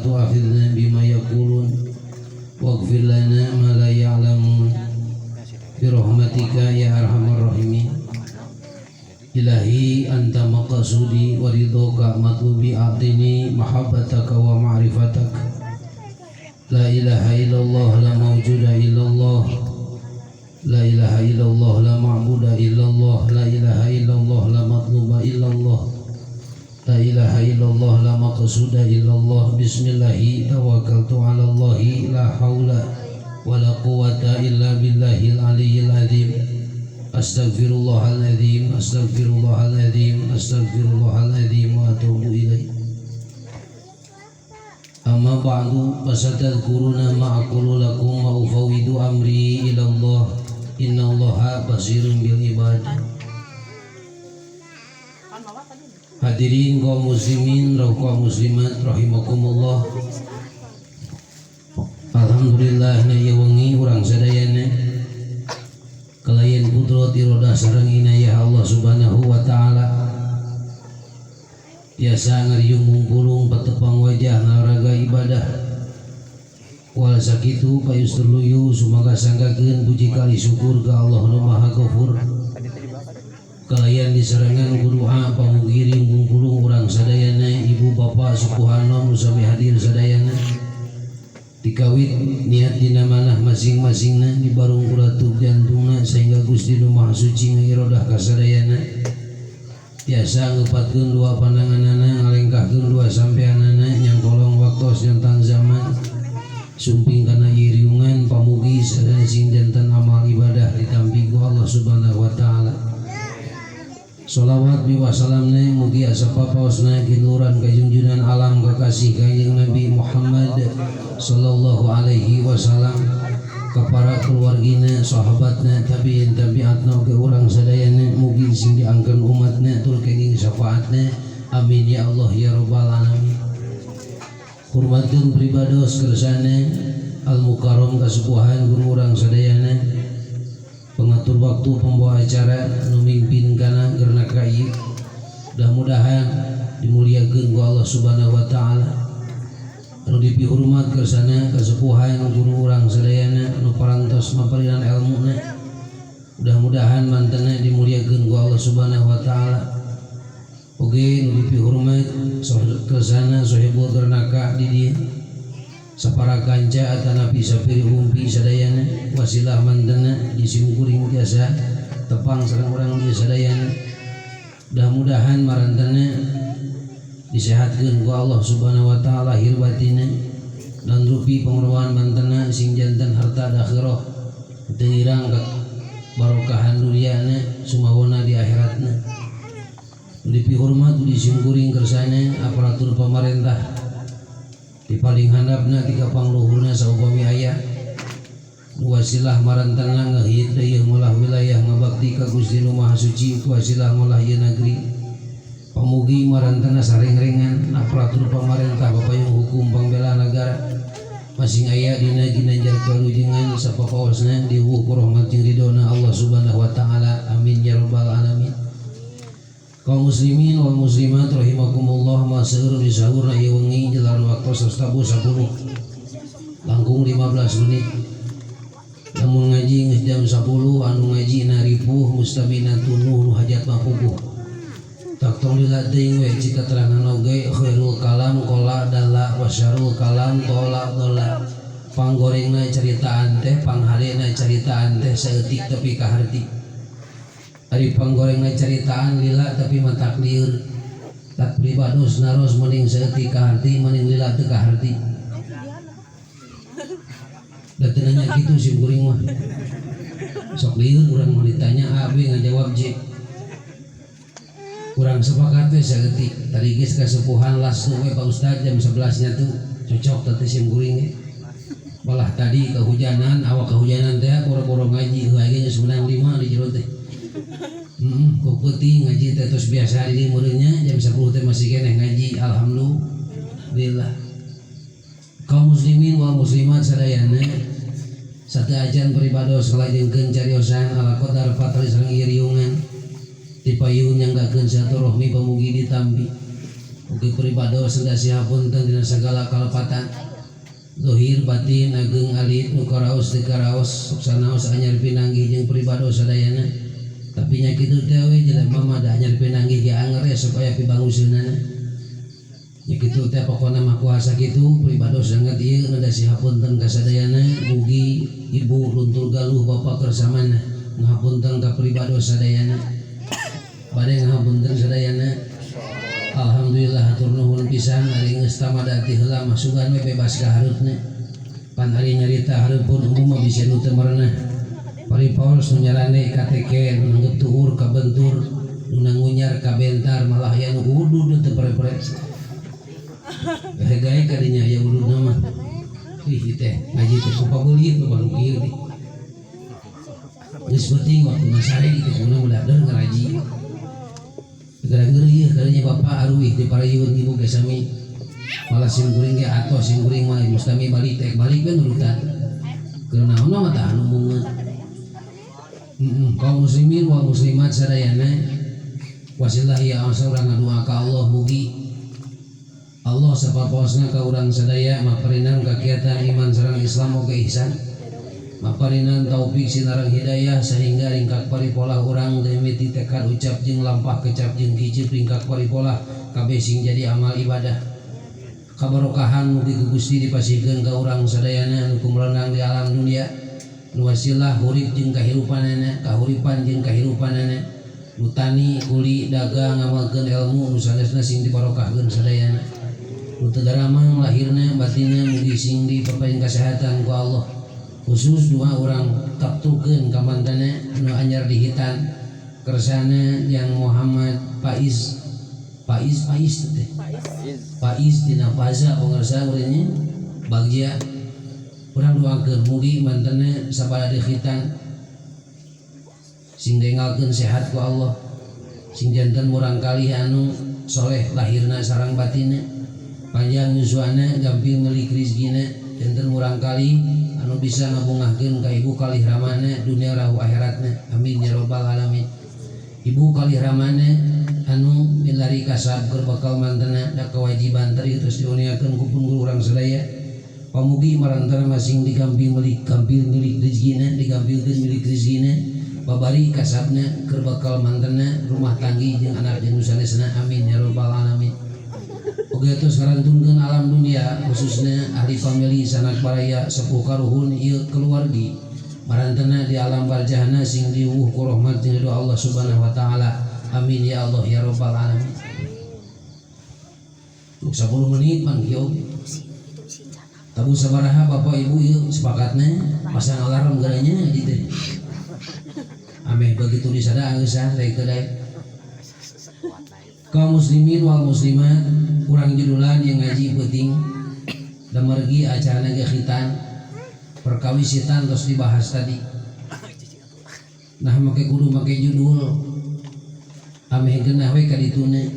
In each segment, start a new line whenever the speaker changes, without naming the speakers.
la tu'akhidna bima yaqulun waghfir lana ma la ya'lamun bi rahmatika ya arhamar rahimin. Ilahi anta maqasudi wa ridhoka matlubi, a'tini mahabbataka wa ma'rifatak. La ilaha illallah, la mawjuda illallah. La ilaha illallah, la ma'buda illallah. La ilaha illallah, la matluba illallah. La ilaha illallah, la maqsuda illallah. Bismillahi tawakkaltu ala Allahi, la haula wa la quwata illa billahil aliyyil azim. Astaghfirullahaladzim, astaghfirullahaladzim, astaghfirullahaladzim wa atubu ilaih. Amma ba'du, fasatadhkuruna ma aqulu lakum wa ufawwidu amri ila Allah, innallaha basirun bil ibad. Hadirin kaum muslimin, kaum muslimat rahimakumullah. Alhamdulillah, na ieu wengi urang sadayana kalayan kudrat, irodah sareng inayah Allah Subhanahu wa taala tiasa ngariung mungkulung patepang wajah ngaraga ibadah. Wal sakitu payustur luyu, sumaga sanggakeun puji kali syukur ka Allah nu Maha Ghafur, kalayan disarengan ku doa pamugi mungkulung urang sadayana, ibu bapak, sepuhan, nu sami hadir sadayana, dikawit niat dina manah masing-masingna, dibarung ku ratug jantungna, sehingga Gusti Nu Maha Suci ngairodah kasadayana tiasa ngepatkeun dua pandanganana, ngalengkahkeun dua sampeanana, nyangkolong waktos nyantang zaman sumping kana iriungan. Pamugi sadaya sing janten amal ibadah ditampi ku Allah Subhanahu wa taala. Salawat bi wasalamna mugi asa papaosna giluran kajungjunan alam kekasih Kanjeng Nabi Muhammad sallallahu alaihi wasallam, ka para keluargina, sahabatna, tabiin, tabiatna, ke urang sadayana, mugi sing diangkeun umatna tur kenging syafaatna. Amin ya Allah ya rabbal alamin. Hormatkeun pribados kersane al mukarram kasupuhan guru urang sadayana, pengatur waktu, pembawa acara, nu mimpin kana gernaka ieu, mudah-mudahan dimuliakeun ku Allah Subhanahu wa taala. Anu dipihormat kersana kasepuhan guru urang sadayana nu parantos maparinan elmuna, mudah-mudahan mantena dimuliakeun ku Allah Subhanahu wa taala. Oge nu dipihormat kersana sohibul gernaka di dieu, sapara kanca atanapi sapiri humpi sadayana, wasilah mantena di simkuring tiasa tepang sareng urang di sadayana, mudah-mudahan marantena disehatkeun ku Allah Subhanahu wa taala lahir batinna, dan rupi pangruan mantena sing janten harta dakhirah, teu ngirang barokahan duniana sumawona di akhiratna. Dipihormat di simkuring kersane aparatur pemerintah, di paling handapna tiga pangluhurna saupami aya wasilah marantana ngahit deuih ngolah wilayah ngabakti ka Gusti Nu Maha Suci, wasilah ngolah ieu negeri. Pamugi marantana sareng-rengan aparatur pemerintah, bapayung hukum, pangbela negara, masing aya dina ginanjar kalujengan sapapaosna diwuh ku rahmat jeung ridona Allah Subhanahu wa taala. Amin ya rabbal alamin. Kaum muslimin wal muslimat rahimakumullah, maseur di sahur ieu wengi jalan waktu sastabu 10 langkung 15 menit. Lamun ngaji geus jam 10, anu ngaji na ripuh, mustamina tunuh, nu hajat mah puguh. Tak tong lila teuing we cik katerangan oge, khairul kalam qala dalla wa syarrul kalam tola dola. Panggorengna caritaan teh, panghadena caritaan teh saeutik tapi kaharti. Ari panggorengna caritaan lila tapi matak lieur. Tak pribados naros, mending saeutik kaharti, mending lila teu kaharti? Da teu nanya kitu sim kuring mah. Sok lieur urang mah, ditanya A B ngajawab J. Kurang sepakat we saeutik. Tadi geus kasepuhan las we, Pak Ustad, jam 11 nya tuh cocok teh sim kuring ge. Malah tadi kehujanan, awak kehujanan teh boro-boro ngaji, heuh ge geus menang 5 di jero teh. Kok peuting ngaji teh terus biasa di meureunnya jam 10 teh masih keneh ngaji, alhamdulillah. Kaum muslimin wal muslimat sadayana, sateuacan pribados ngalajengkeun cariosan ala qadar fatri sareng ieu riungan dipayun nyanggakeun silaturahmi, pamugi ditampi. Ugi pribados sendasi hapunten dina sagala kalepatan Zohir batin ageng alit nu karaos teu karaos sok sanaos anyar pinanggih jeung pribados sadayana. Tapi nya kitu teh we jelema mah da anyar pinanggih ge anger ya sok aya pibanguseunana. Nya kitu teh pokona mah kuasa kitu pribados sangat ieu ngadasi hapunten ka sadayana mugi ibu luntur galuh bapak kersamana ngahapunten ka pribados sadayana. Bade ngahapunten sadayana. Alhamdulillah hatur nuhun pisan ari geus tamada ti heula mah sugan we bebas ka hareupna. Pan ari nyarita hareupun umum mah bisa nu teu merenah. Paripaos nu nyarane kateke nu nanggep tuur kabentur nu nangunyar kabentar malah aya nu udud teu pere-pere. Gae kadinya aya ududna mah. Ih teh ngaji teh kupabeuli teh nu kieu teh. Geus penting waktu ngasare gitu kumaha udah deung ngaraji. Gara-gara ieu kadinya bapak aruih di parayun ibu ge sami. Malah sim kuring ge atoh sim kuring mah mustami balik teh balik we nurutan. Keur naon mah tah anu bungeut. Kaum muslimin wal muslimat sadayana wasilah ya urang ngadua ka Allah mugi Allah sapapaosna ka urang sadaya maparinan kakiatan iman sareng Islam oge ihsan. Maparinan taufik sinareng hidayah sehingga ringkak paripolah urang teh miti tekad ucap jeung lampah kecap jeung kicip ringkak paripolah kabeh sing jadi amal ibadah. Kabarokahan mugi ku Gusti dipasihkeun ka urang sadayana anu kumrondang di alam dunia. Nu wasilah hurip jeung kahirupanana, kahuripan jeung kahirupanana. Nu tani, kuli, dagang, ngamalkeun ilmu nu sanesna sing dibarokahkeun sadayana. Nu teu daramang lahirna batinna mugi sing dipaparin kasehatan ku Allah. Khusus doa urang taktukeun ka mantana nu anyar dihitan kersana yang Muhammad Faiz. Faiz Faiz teh. Faiz dina Faza pangarsa urangnya bagja. Urang doakeun mugi mantana sabada dihitan sing dengalkeun sehat ku Allah. Sing janten murang kali anu soleh lahirna sareng batinna. Panjang yuswana gampil milik rizkina janten murang kali anu bisa ngabungahkeun ka ibu kalih ramana dunia rahu akhiratna. Amin ya rabbal alamin. Ibu kalih ramana anu milari kasab keur bakal mantena da kewajiban tadi terus diuniakeun ku pun guru urang sadaya. Pamugi marantana masing digampil milik gampil milik rezekina digampilkeun milik rezekina babari kasabna keur bakal mantena rumah tanggi jeung anak jeung nu sanesna. Amin ya rabbal alamin. Oge tos ngarantunkeun alam dunia khususnya ahli famili sanak baraya sepuh karuhun ieu keluargi marantena di alam barjahna sing diwuh ku rahmat jeung ridho Allah Subhanahu wa taala. Amin ya Allah ya rabbal alamin. Tuk 10 menit pan kieu. Tabu sabaraha bapak ibu ieu sepakatna pasang alarm garanya ngaji teh. Ameh begitu disada angeusan rek teu daek. Kaum muslimin wal muslimat urang judulan yang ngaji penting da margi acarana ge khitan perkawisitan terus dibahas tadi. Nah make kudu make judul ameh geunah we ka dituna.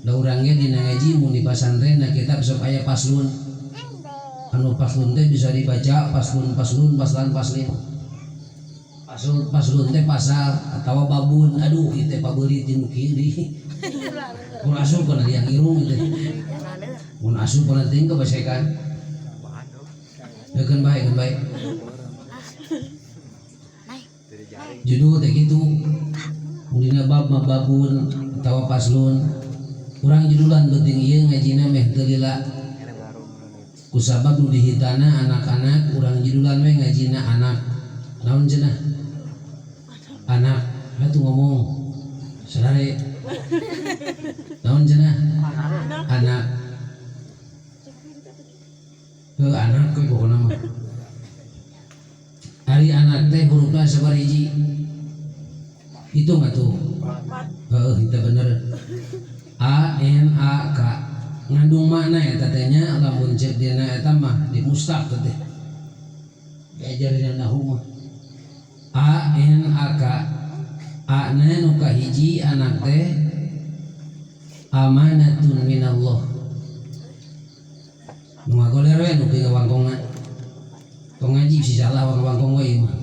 Da urang ge dina ngaji mun di pasantren na kitab sok aya paslon. Anu paslon teh bisa dibaca paslon paslon paslan paslin. Paslon paslon teh pasal atawa babun. Aduh ieu teh pabeulit jeung kieu deui. Mun asup kana liang irung teh. Mun asup kana teuing kebasekan. Keun bae keun bae. Judul teh kitu. Mun dina bab mah babun atawa paslon. Urang judulan penting ieu ngajina meh teu lila. Kusabab nu dihitana anak-anak urang judulan we ngajina anak. Naon cenah? Anak. Atuh ngomong. Sadare. Naon cenah? Anak. Heuh anak we pokona mah. Ari anak teh hurufna sabaraha hiji? Hitung atuh. Heuh, itu bener. A N A K. Ngandung makna eta teh nya lamun cek dina eta mah di mustaq teh. Diajarin nahu mah. A N A K. A na nu kahiji anak teh amanatun minallah. Nu ngagoler we nu kieu ngawangkongna. Tong ngaji si salah wangkong we ieu mah.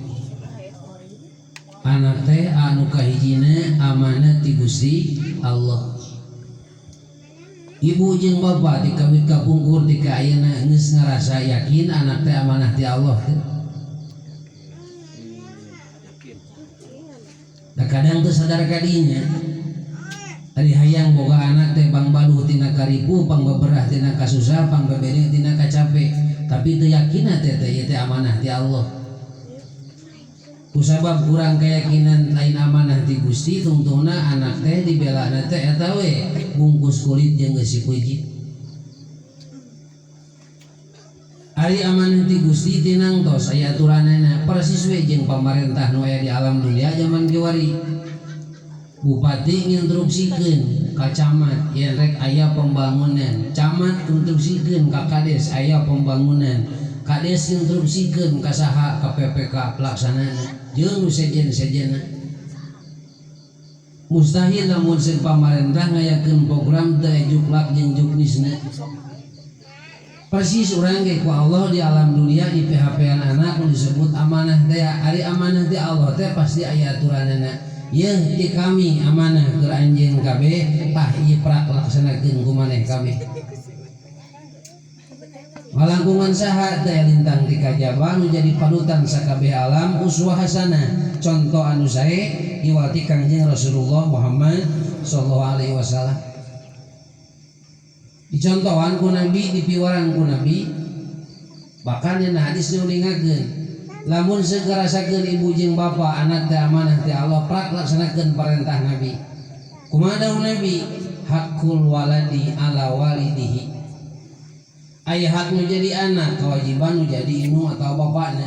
Anak teh anu kahijina amanat ti Gusti Allah. Ibu jeung bapak ti kawit kapungkur ti ka ayeuna geus ngarasa yakin anak teh amanah ti Allah teh. Da kadang teu sadar kadinya. Ari hayang boga anak teh pangbaduh tina karipuh, pangbeberah tina kasusah, pangbebere tina kacape. Tapi teu yakin teh teh ieu teh amanah ti Allah. Kusabab kurang keyakinan lain amanah ti Gusti, tungtungna anak teh dibelana teh eta we bungkus kulit jeung eusi peuji. Ari amanah ti Gusti tinang tos aya aturanana persis we jeung pamarentah nu aya di alam dunia zaman kiwari. Bupati nginstruksikeun ka camat yen rek aya pembangunan, camat nginstruksikeun ka kades aya pembangunan, kades nginstruksikeun ka saha ka PPK pelaksanana jeung nu sejen-sejenna. Mustahil lamun seung pamarentah ngayakeun program teu aya juklak jeung juknisna. Persis urang ge ku Allah di alam dunia di PHP-an anak nu disebut amanah teh. Ari amanah ti Allah teh pasti aya aturanana. Yeuh ti kami amanah keur anjeun kabeh, tah ieu prak laksanakeun ku maneh kabeh. Malangkungan saha teh lintang ti kajaba nu jadi panutan sakabeh alam uswah hasanah, contoh anu sae iwati Kangjeng Rasulullah Muhammad sallallahu alaihi wasallam. Dicontohan ku Nabi, dipiwaran ku Nabi, bahkan dina hadis diuningakeun lamun segerasakeun ibu jeung bapa anak teh amanah ti Allah prak laksanakeun perintah Nabi. Kumaha dawuh Nabi? Hakul waladi ala walidihi. Aya hak nu jadi anak, kewajiban nu jadi indung atau bapakna.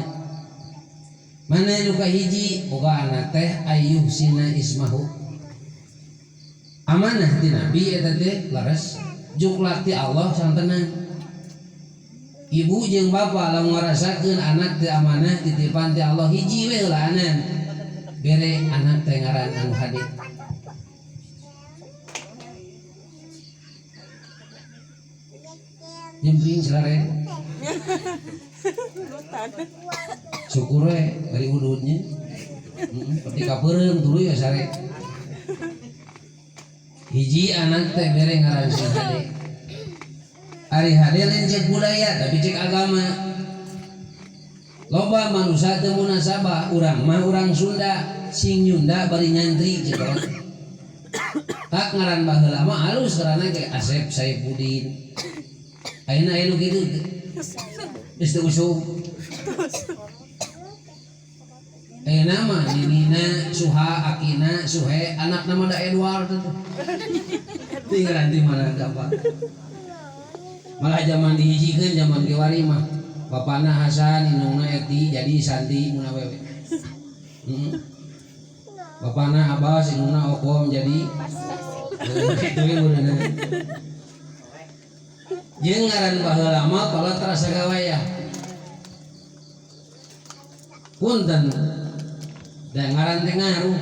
Mana nu kahiji boga anak teh ayyuh sina ismahu. Amanah ti Nabi eta teh leres juklak ti Allah santenan. Ibu jeung bapa lamun ngarasakeun anak teh amanah titipan ti Allah hiji we heulaanan. Bere anak teh ngaran anu hade. Nyempring selare. Syukur we bari ududnya. Ketika peureum tuluy we sare. Hiji anak teh bere ngaran sing hade. Ari hade lain cek budaya tapi cek agama. Loba manusia teu munasabah, urang mah urang Sunda sing nyunda bari nyantri cek urang. Tak ngaran baheula mah alus ngaranna ge Asep Saipudin. Ayeuna aya nu kitu teu. Geus teu usum. Ayeuna mah ninina Suha, akina Suhe, anakna mah da Edward tuh. Teu ngaran di mana gampang. Malah zaman dihijikeun zaman kiwari mah bapana Hasan, indungna Eti, jadi Santi mun awewe. Bapana Abbas, indungna Okom, jadi kitu we meureunna. Jeung ngaran baheula mah kolot rasa gawayah. Punten da ngaran teh ngaruh.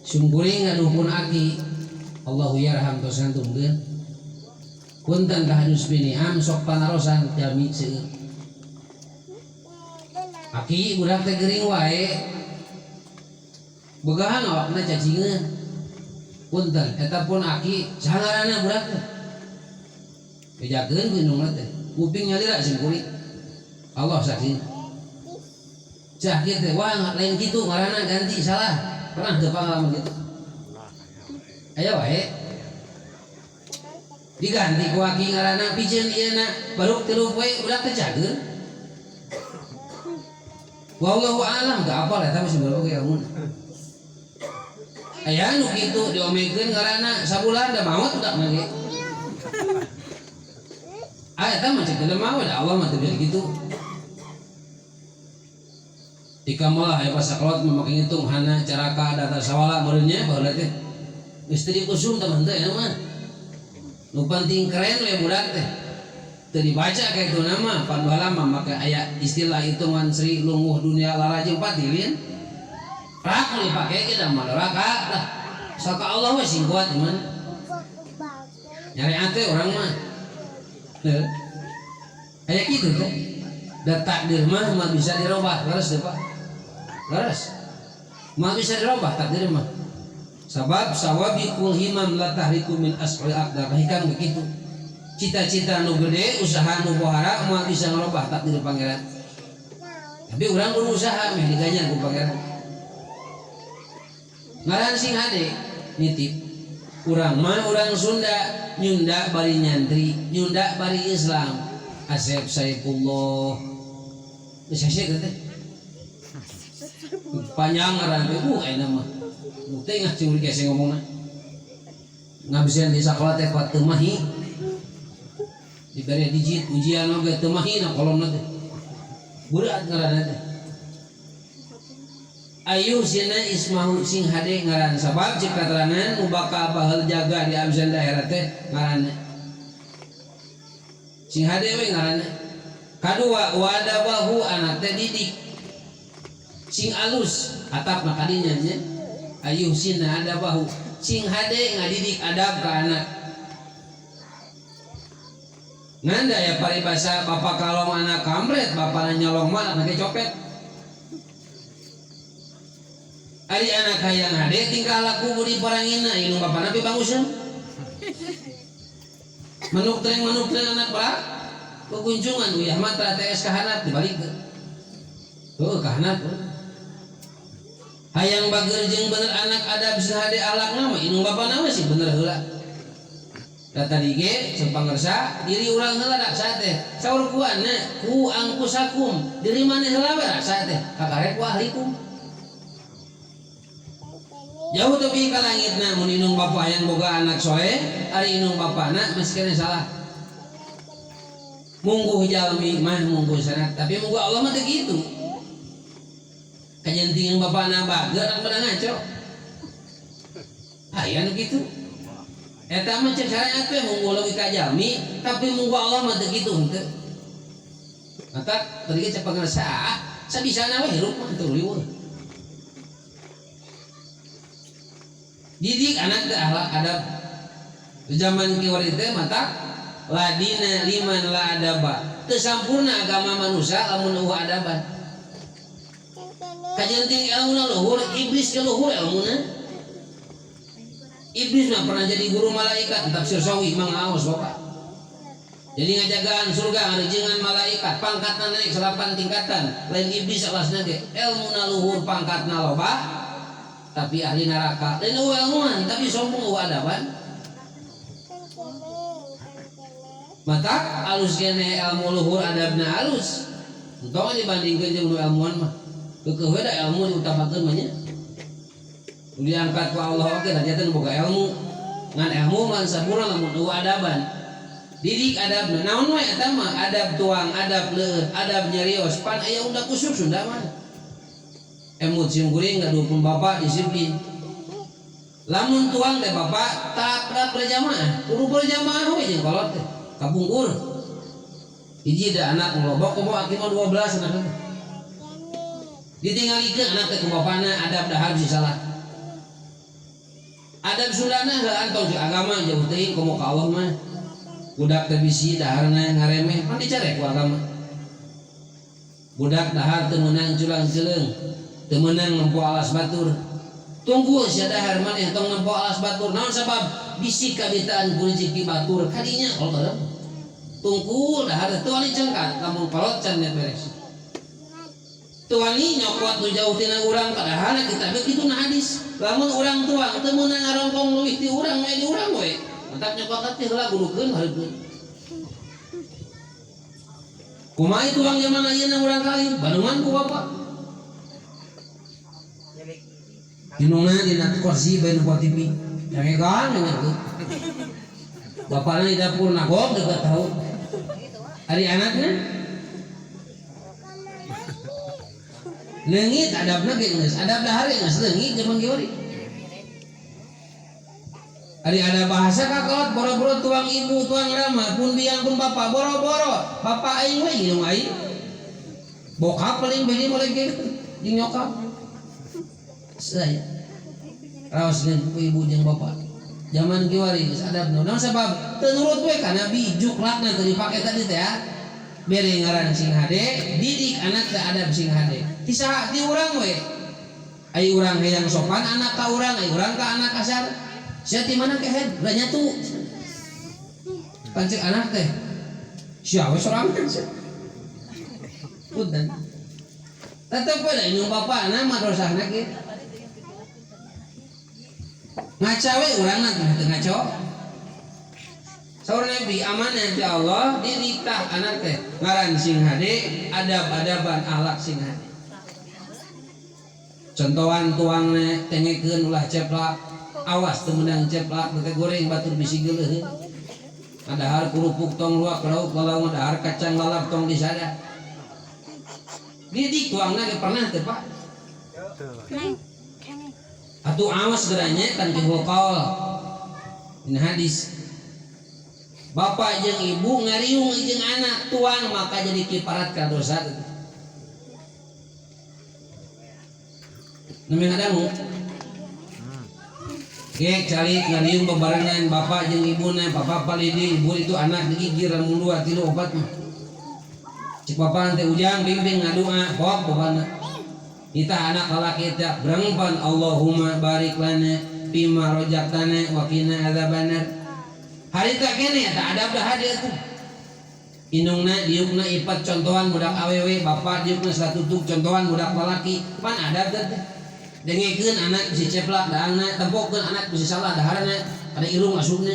Sungkuring ngaduh pun aki. Allahu yarham tos ngantumkeun. Punten ka Hadus bin Am sok panarosan jami seueur. Aki budak teh gering wae. Bogahan awakna cacingeun. Punten eta pun aki saha ngaranna budak teh? Bejakeun ku indungna teh. Kuping nyalira singkuring. Allah saksi. Cah kieu teh wah lain kitu ngaranna ganti salah. Pernah teu pangalaman kitu? Aya wae. Diganti ku aki ngaranna piceun ieu na baru 3 poe budak teh cageun. Wallahu alam teu apal eta mah sumber oge amun. Aya nu kitu diomekeun ngaranna sabulan da maot budak mah ge. Ah eta mah cek jelema we da Allah mah teu bisa kitu. Tika malah aya pasakolot mah make ngitung hana caraka data sawala meureun nya baheula teh. Geus teu diusum teh mah teu eta mah. Nu penting keren we budak teh. Teu dibaca ka itu nama pan baheula mah make aya istilah hitungan Sri Lungguh Dunia Lara jeung Patilin. Rak dipake ge da mah neraka lah. Saka Allah we sing kuat iman. Nyari ate urang mah. Heuh. Aya kitu teh. Da takdir mah mah bisa dirobah, leres teh Pak. Leres. Mah bisa dirobah takdir mah. Sabab sawabiqul himam la tahriku min asqal aqdar. Hikam begitu. Cita-cita nu gede, usaha nu bohara moal bisa ngerubah takdir pangeran. Tapi urang kudu usaha meh diganjar ku pangeran. Ngaran sing hade nitip. Urang mah urang Sunda, nyunda bari nyantri, nyunda bari Islam. Asep Saifullah. Geus hese teh. Panjang ngaran teh, enak mah. Teu ngah cing urang hese ngomongna. Ngabsen di sakola teh kuat teu mahi. Dibere digit ujian oge teu mahi na kolomna teh. Berat ngaranna teh. Ayu sina ismahu sing hade ngaran sabab cik katerangan nu bakal baheul jaga di absen daerah teh ngaranna. Sing hade we ngaranna. Kadua wadabahu anak teh didik. Sing alus atap mah kadinya nya. Ayu sina adabahu sing hade ngadidik adab ka anak. Ngan da ya paribasa bapak kalong anak kampret, bapana nyolong mah anak copet. Ari anak hayang hade tingkah laku budi parangina indung bapana pi banguseun. Manuk treng anak berak kekunjungan uyah mah TS ka handap dibalikeun. Heuh ka handap. Hayang bager jeung bener anak adab sing hade alakna mah indung bapana mah sih bener heula. Da tadi ge sempangersa diri urang heula raksa teh. Saur kuana ku angkusakum diri maneh heula we raksa teh kakarek ku ahlikum. Jauh tepi ka langitna mun indung bapa hayang boga anak soe, ari indung bapana masih keneh salah. Mungguh jalmi mah mungguh sanad, tapi mungguh Allah mah teu kitu. Kajenting bapana bager anak mah ngaco. Aya nu kitu. Eta mah cek syariat teh mungguh logika jalmi, tapi mungguh Allah mah teu kitu henteu. Mata tadi ge cek pangersa, sabisana we hirup mah teu riweuh. Didik anak teh akhlak adab. Di zaman kiwari teh mata ladina liman la adaba. Teu sampurna agama manusia lamun eueuh adaban. Kajenting ilmuna luhur, iblis ke luhur ilmuna. Iblis mah pernah jadi guru malaikat, tafsir sawi mah ngaos bapak. Jadi ngajagaan surga ngarejengan malaikat, pangkatna naik 8 tingkatan. Lain iblis alasna ge, ilmuna luhur pangkatna loba, tapi ahli neraka. Lain eueuh ilmuan tapi sombong eueuh adaban. Mata alus kene ilmu luhur adabna alus. Entong dibandingkeun jeung nu ilmuan mah. Keukeuh we da ilmu diutamakeun mah nya. Diangkat ku Allah oge da teh boga ilmu. Ngan ilmu mah sampurna lamun eueuh adaban. Didik adabna naon we eta mah adab tuang, adab leueut, adab nyarios, pan aya unda kusuk Sunda mah. Emut sim kuring gaduh pun bapak disiplin. Lamun tuang teh bapak tak berjamaah, kudu berjamaah we jeung kolot teh. Kapungkur. Hiji da anak ngelobok komo aki mah 12 anak teh. Ditinggalikeun anak teh ku bapana adab dahar bisa salah. Adab Sundana heuh antong jeung agama jauh teuing komo ka Allah mah. Budak teh bisi daharna ngaremeh pan dicarek ku agama. Budak dahar teu meunang culang-celeung, teu meunang nempo alas batur. Tunggu sia dahar maneh tong nempo alas batur. Naon sabab? Bisi kabitaan ku rezeki batur kadinya Allah. Tunggu dahar teu wani cengkat lamun kolot can net beres. Teu wani nyokot nu jauh tina urang padahal kita ge kitu na hadis. Lamun urang tuang teu meunang ngarongkong leuwih ti urang we di urang we. Mantap nyokot teh heula gudukeun hareupeun. Kumaha itu urang zaman ayeuna urang kali Bandungan ku bapak. Indungna dina kursi bae nu TV. Nyarekan dengar tuh. Bapakna di dapur nagog dekat tahu. Ari anakna leungit adabna ge geus, adab dahar ge geus leungit zaman kiwari. Ari ada bahasa kakolot boro-boro tuang ibu, tuang rama, pun biang pun bapak boro-boro. Bapak aing we indung aing. Bokap paling beli mulai ge jeung nyokap. Saya raos jeung ibu jeung bapak. Zaman kiwari geus adab naon sabab teu nurut we ka nabi juklakna teu dipake tadi teh ya. Bere ngaran sing hade, didik anak teh adab sing hade. Ti saha ti urang we. Ai urang hayang sopan anak ka urang, ai urang ka anak kasar. Sia ti mana kehed? Udah nyatu. Pancek anak teh. Sia we sorangan sia. Punten. Tetep we da indung bapana madrasahna ge. Ngaca we urangna teh teu ngaco. Saur Nabi amanah ti Allah didiktah anak teh ngaran sing hade, adab-adaban akhlak sing hade. Contohan tuangna tengekeun ulah ceplak, awas teu meunang ceplak teh goreng batur bisi geuleuh. Dahar kerupuk tong luak lauk lalau dahar kacang lalap tong disada. Didik tuangna ge pernah teu Pak? Atuh awas geranya tankihul qaul. Ini hadis. Bapak jeung ibu ngariung jeung anak tuang maka jadi kiparat ka dosa teh. Nami ngadangu? Gek calik ngariung bebarengan bapak jeung ibuna, bapak palidi, ibu itu anak digigir lamun 2 3 4 mah. Cek bapak teh ujang bimbing ngadua, pok bapana. Kita anak lalaki teh berangpan Allahumma barik lana bima rojaktana wa qina adzabannar. Harita kene eta adab dah hadir tuh. Indungna diukna ipat contohan budak awewe, bapak diukna satutuk contohan budak lalaki, pan adab teh. Dengekeun anak bisi ceplak daangna, tempokeun anak bisi salah daharna, kada irung asupna.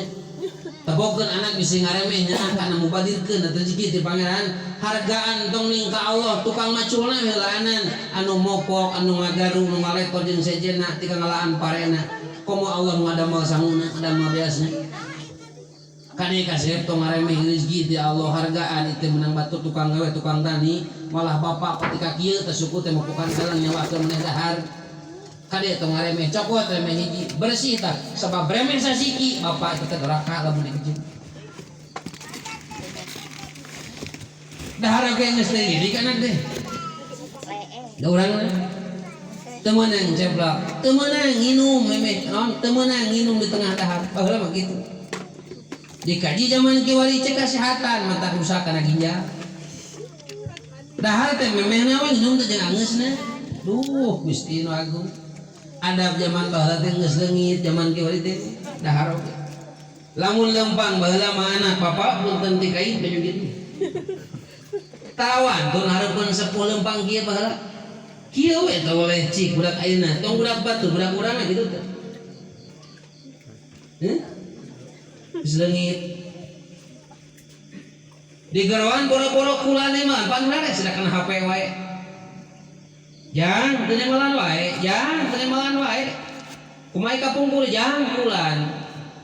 Tempokeun anak bisi ngaremeh nya kana mubadirkeun eta rezeki ti pangeran. Hargaan tong ning ka Allah, tukang maculna heulaanan, anu mopok, anu ngagaru, nu ngaletor jeung sejenna ti kangalaan parena. Komo Allah nu ngadamel sanguna, ngadamel beasna. Kade kasep tong ngaremeh rezeki ti Allah, hargaan itu menang batu tukang gawe, tukang tani, malah bapak ketika kieu teh suku teh mopokan galang nyawakeun maneh dahar. Kade tong ngaremeh cokot remeh hiji bersih tah sabab remeh sasiki bapak teh neraka lamun dikejeun. Dahar oge geus teu didik anak teh. Da urang teu meunang ceplak, teu meunang nginum memeh naon, teu meunang nginum di tengah dahar. Baheula mah kitu. Dikaji zaman kiwari cek kesehatan mata rusak kana ginjal. Dahar teh memehna we nginum teh jeung angeusna. Duh Gusti nu agung. Adab zaman baheula teh geus leungit, zaman kiwari teh dahar oge. Lamun lempang baheula mah anak bapak punten ti kai baju kitu. Tawan tun hareupeun sepuh lempang kieu baheula. Kieu we teh boleh cik budak ayeuna, tong budak batur, budak urang kitu teh. Heuh? Geus leungit. Di gerawan boro-boro kulane mah pan rare cenah kana HP wae. Jang teu nyemelan wae, jang teu nyemelan wae. Kumaha kapungkur jang kulan.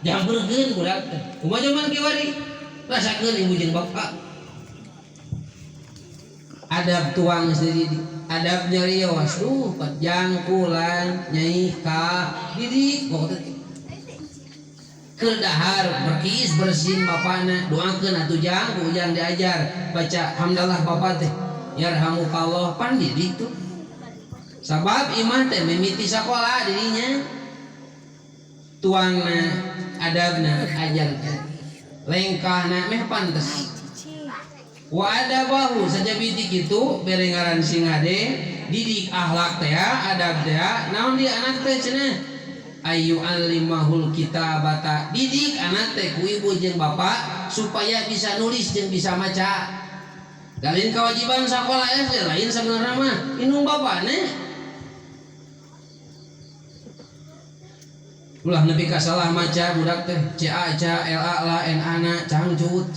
Jang beurkeun budak teh. Kumaha jaman kiwari? Rasakeun ibu jeung bapak. Adab tuang sendiri, adab nyarios, duh jang kulan nyai ka didik pokoknya teh. Keur dahar berkis bersin bapana doakeun atuh jang ku ujang diajar baca hamdalah bapak teh yarhamukallah pan didik tuh. Sabab imah teh mimiti sakola dirinya tuangna adabna ajarkeun lengkahna meh pantes. Wa adabahu sajabiti kitu bere ngaran sing hade didik akhlak teh adab teh naon di anak teh cenah ayu alimahul kitabata didik anak teh ku ibu jeung bapak supaya bisa nulis jeung bisa maca. Lain kewajiban sakola SD lain sebenarnya mah indung bapana. Ulah nepi ka salah maca budak teh C A C L A L N A na cangcut.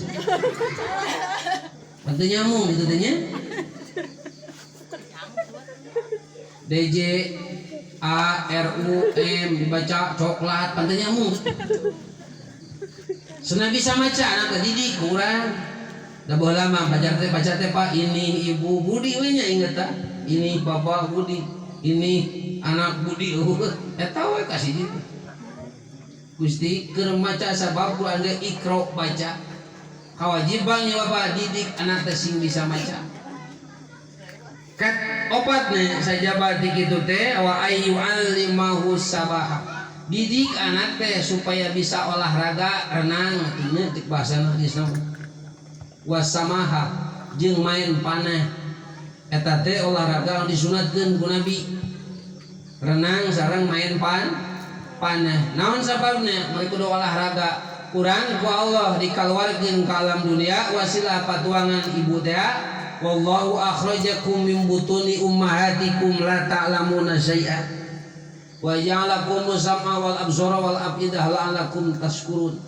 Teu nyambung itu teh nya. D J A R U M dibaca coklat teu nyambung. Senang bisa maca anak didik kurang. Da baheula mah baca teh Pak ini Ibu Budi we nya inget ta. Ini Bapak Budi, ini anak Budi. Eta we kasih ditu. Gusti keur maca sabab Quran ge ikro baca. Kewajiban nya bapak didik anak teh sing bisa maca. Kat opatna sajabat di kitu teh wa ayu allimahu sabaha. Didik anak teh supaya bisa olahraga renang atuh cek bahasana hadisna. Wasamaha jeung main panah. Eta teh olahraga anu disunatkeun ku Nabi. Renang sareng main panah. Naon sababna? Mereka kudu olahraga. Kurang ku Allah dikaluarkeun ka alam dunia wasilah patuangan ibu teh. Wallahu akhrajakum min butuni ummahatikum la ta'lamuna syai'a wa ja'alakum sam'a wal absara wal afidah la'allakum tashkurun.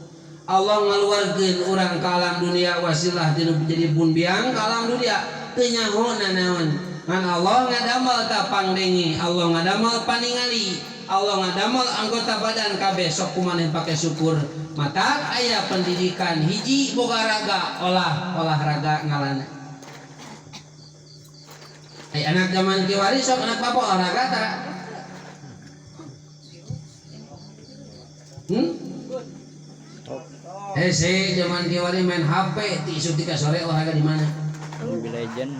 Allah ngaluarkeun urang ka alam dunia wasilah tinu jadi pun biang ka alam dunia teu nyaho nanaon. Ngan Allah ngadamel ka pangdengi, Allah ngadamel paningali, Allah ngadamel anggota badan kabeh sok kumaneh pake syukur. Matak aya pendidikan hiji boga raga olahraga ngalana. Ai anak zaman kiwari sok anak bapak olahraga tara? Hese zaman kiwari main HP ti isuk tika sore olahraga di mana?
Mobile Legend.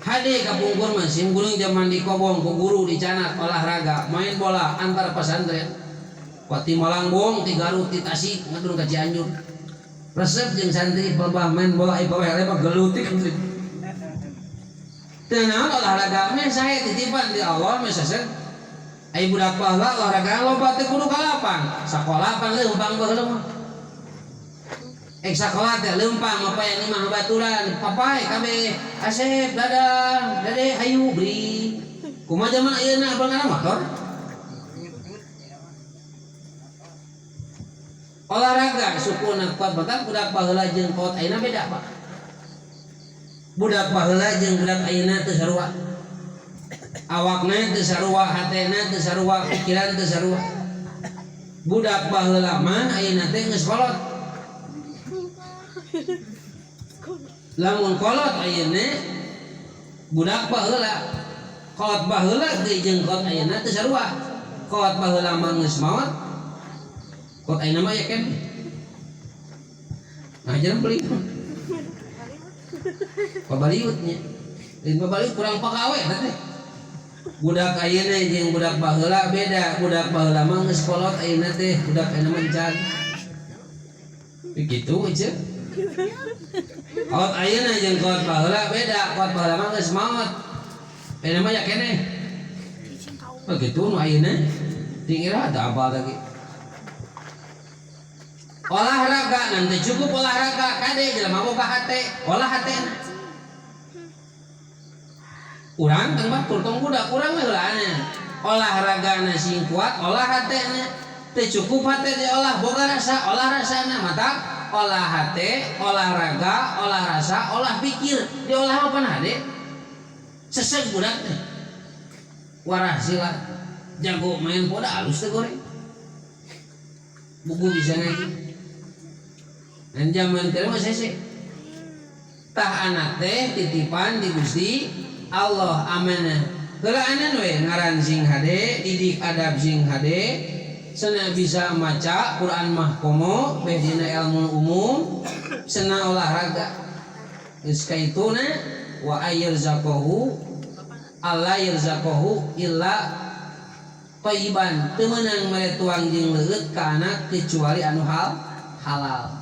Hade kapungkur mah sim gunung zaman di kobong ku guru dicanak olahraga main bola antar pesantren. Pati Malangbong ti Garut ti Tasik ngadurung ka Cianjur. Resep jeung santri pelbah main bola ieu bae mah gelutik. Teu naon olahraga meh sae titipan di Allah meh sesek. Ai budak baheula olahraga loba teh kudu ka lapang. Sakola pan leumpang baheula mah. Ek sakola teh leumpang apa yang imah baturan papai kabeh asep dadang dade hayu bri. Kumaha zaman ayeuna abang kana motor? Olahraga sukuna kuat bakat budak baheula jeung kolot ayeuna beda Pak. Budak baheula jeung budak ayeuna teu sarua. Awakna teu sarua, hatena teu sarua, pikiran teu sarua. Budak baheula mah ayeuna teh geus kolot. Lamun kolot ayeuna budak baheula, kolot baheula deui jeung kolot ayeuna teu sarua. Kolot baheula mah geus maot, kolot ayeuna mah aya keneh. Ngajaran beli. Pabaliutnya. Lain pabaliut kurang pagawe eta teh. Budak ayeuna jeung budak baheula beda. Budak baheula mah geus kolot ayeuna teh, budak ayeuna mah encan. Begitu aja. Kolot ayeuna jeung kolot baheula beda. Kolot baheula mah geus maot. Ayeuna mah ya keneh. Begitu nu ayeuna. Tingira ada apa lagi? Olahraga nanti cukup olahraga kade jelema boga hate, olah hatena. Urang tong batur tong budak urang mah heulaana. Olahragana sing kuat, olah hatena. Teu cukup hate diolah, boga rasa, olah rasana mata olah hate, olahraga, olah rasa, olah pikir, diolah apa hade? Seseg budak teh. Warah sila jago main bola halus teh goreng. Buku bisa ngaji. Dan zaman teh mah sese. Tah anak teh titipan di Gusti Allah amanah. Heulaanan we ngaran sing hade, didik adab sing hade, sena bisa maca Quran mah komo, beh dina ilmu umum, sena olahraga. Geus kaituna wa ayyarzaqahu alla yarzaqahu illa thayyiban. Teu meunang mere tuang jeung leueut ka anak kecuali anu halal.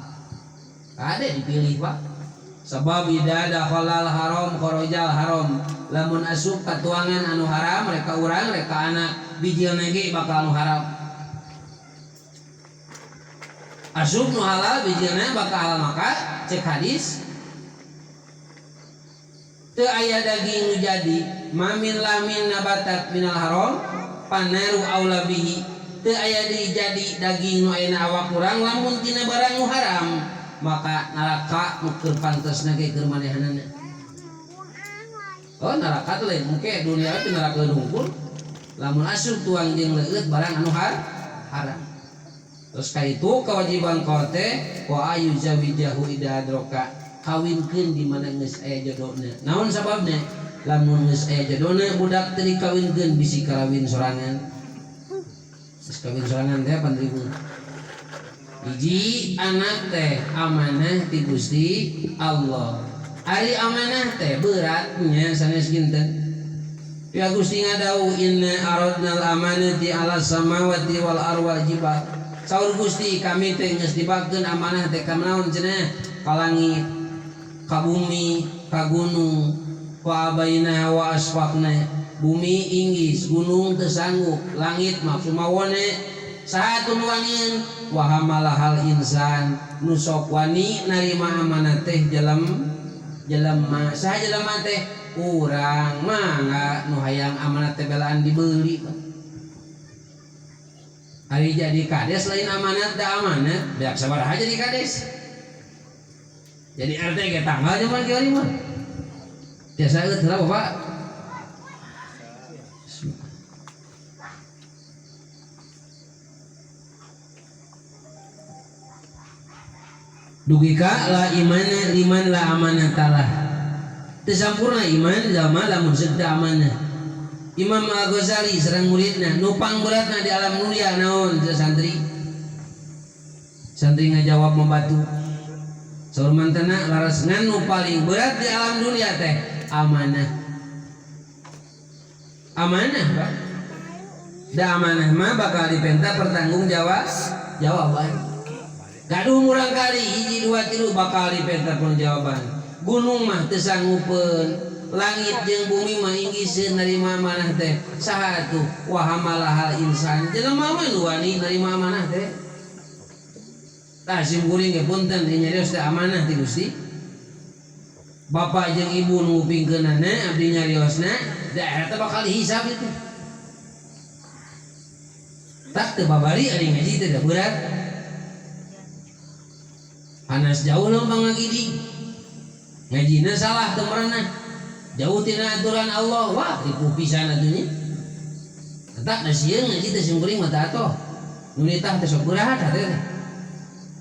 Kade dipilih Pak. Sebab idza dakhalal haram kharajal haram. Lamun asup ka tuangan anu haram reka urang reka anak bijilna ge bakal anu haram. Asup nu halal bijilna bakal halal maka cek hadis teu aya daging nu jadi mamin lamin nabatat minal haram panaru aula bihi. Teu aya deui jadi daging nu ayeuna awak urang lamun tina barang nu haram maka neraka nu keur pantesna ge keur manehanana. Oh neraka teh lain engke dunia teh neraka hungkul. Lamun asup tuang jeung leueut barang anu haram. Terus ka itu kewajiban kau teh wa ayu zawijahu ida adroka kawinkeun di mana geus aya jodona. Naon sababna? Lamun geus aya jodona budak teh dikawinkeun bisi karawin sorangan. Geus kawin sorangan teh pan ribut. Hiji anak teh amanah ti Gusti Allah. Ari amanah teh beratnya sanes kinten. Ya Gusti ngadau inna aradnal amanati ala samawati wal arwal jibal. Saur Gusti kami teh geus dibakeun amanah teh ka naon cenah? Ka langit, ka bumi, ka gunung, wa abaina wa asfaqna. Bumi inggis, gunung teu sanggup, langit mah sumawone. Saha nu wanian? Wa hamalahal insan, nu sok wani narima amanah teh jelema. Saha jelema teh? Urang mangga nu hayang amanah teh belaan dibeli. Ari jadi kades lain amanat da amanat, beak sabaraha jadi kades. Jadi RT ge tanggal zaman kieu mah. Biasa eueuh heula Bapak. Dugi ka la imana liman la amanatalah. Teu sampurna iman jalma lamun seuk teu amanah. Imam Al-Ghazali sareng muridna nu pangberatna di alam dunia naon santri? Santri ngajawab membatu. Saur mantena laras ngan nu paling berat di alam dunia teh amanah. Amanah, Pak. Da amanah mah bakal dipenta pertanggung jawaban. Gaduh murang kali hiji dua tilu bakal dipenta pertanggungjawaban. Gunung mah teu sanggupeun, langit jeung bumi mah inggiseun narima amanah teh. Saha atuh? Wa hamalahal insan. Jelema mah nu wani narima amanah teh. Tah sim kuring ge punten nyarios teh amanah ti Gusti. Bapak jeung ibu nu ngupingkeunana abdi nyariosna da eta bakal dihisab itu. Tak teu babari ari ngaji teh da berat. Panas jauh lempang ngagidi. Ngajina salah teu merenah. Jauh tina aturan Allah, wah ripuh pisan atuh nya. Tak da sieun ngaji teh sim kuring mah teh atoh. Nu nitah teh sok berat hate teh.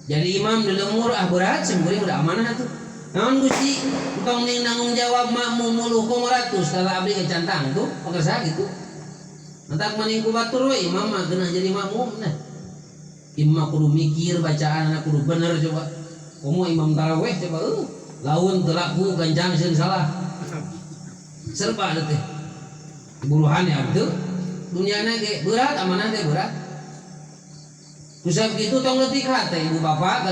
Jadi imam di lemur ah berat sim kuring udah amanah atuh. Naon Gusti entong ning nanggung jawab makmum muluh komoratus kalau abdi ge cantang tuh pekersa gitu. Entak maning ku batur we imam mah geunah jadi makmum nah. Imam kudu mikir bacaan kudu bener coba. Komo imam tarawih coba laun teu laku gancang sieun salah. Serba teh. Buruhan ya teu. Dunyana ge berat amanah teh berat. Kusab kitu tong leutik hate ibu bapak.